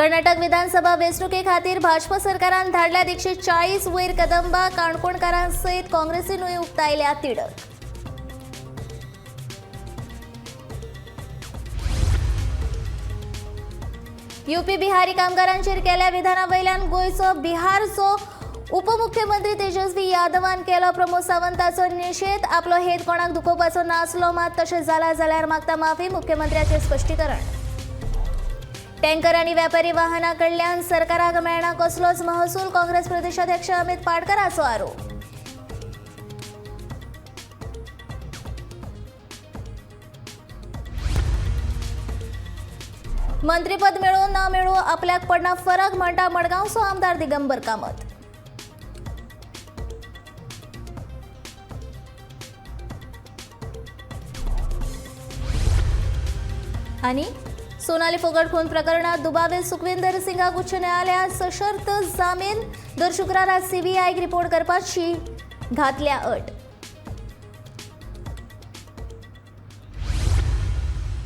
कर्नाटक विधानसभा वेंचणुके खातीर भाजपा सरकारान धाडल्यात 140 वयर कदंबा. काणकोणकारां सयत काँग्रेसीनूय उक्तायल्या तिडक. युपी बिहारी कामगारांचेर केल्या विधाना वयल्यान गोंयचो बिहारचो उपमुख्यमंत्री तेजस्वी यादवान केलो प्रमोद सावंताचो निशेध. आपलो हेत कोणाक दुखोवपाचो नासलो, मात तशें जाला जाल्यार मागता माफी, मुख्यमंत्र्याचें स्पश्टीकरण. टँकर आनी व्यापारी वाहनां कडल्यान सरकाराक मेळना कसलोच महसूल, काँग्रेस प्रदेशाध्यक्ष अमित पाटकराचो आरोप. मंत्रीपद मेळूं ना मेळूं आपल्याक पडना फरक, म्हणटा मडगांवचो आमदार दिगंबर कामत. आणि सोनाली फोगट खून प्रकरणात दुबावीत सुखविंदर सिंगाक उच्च न्यायालयात सशर्त जामीन. दर शुक्रारा सीबीआयक रिपोर्ट करपाची घातल्या अट.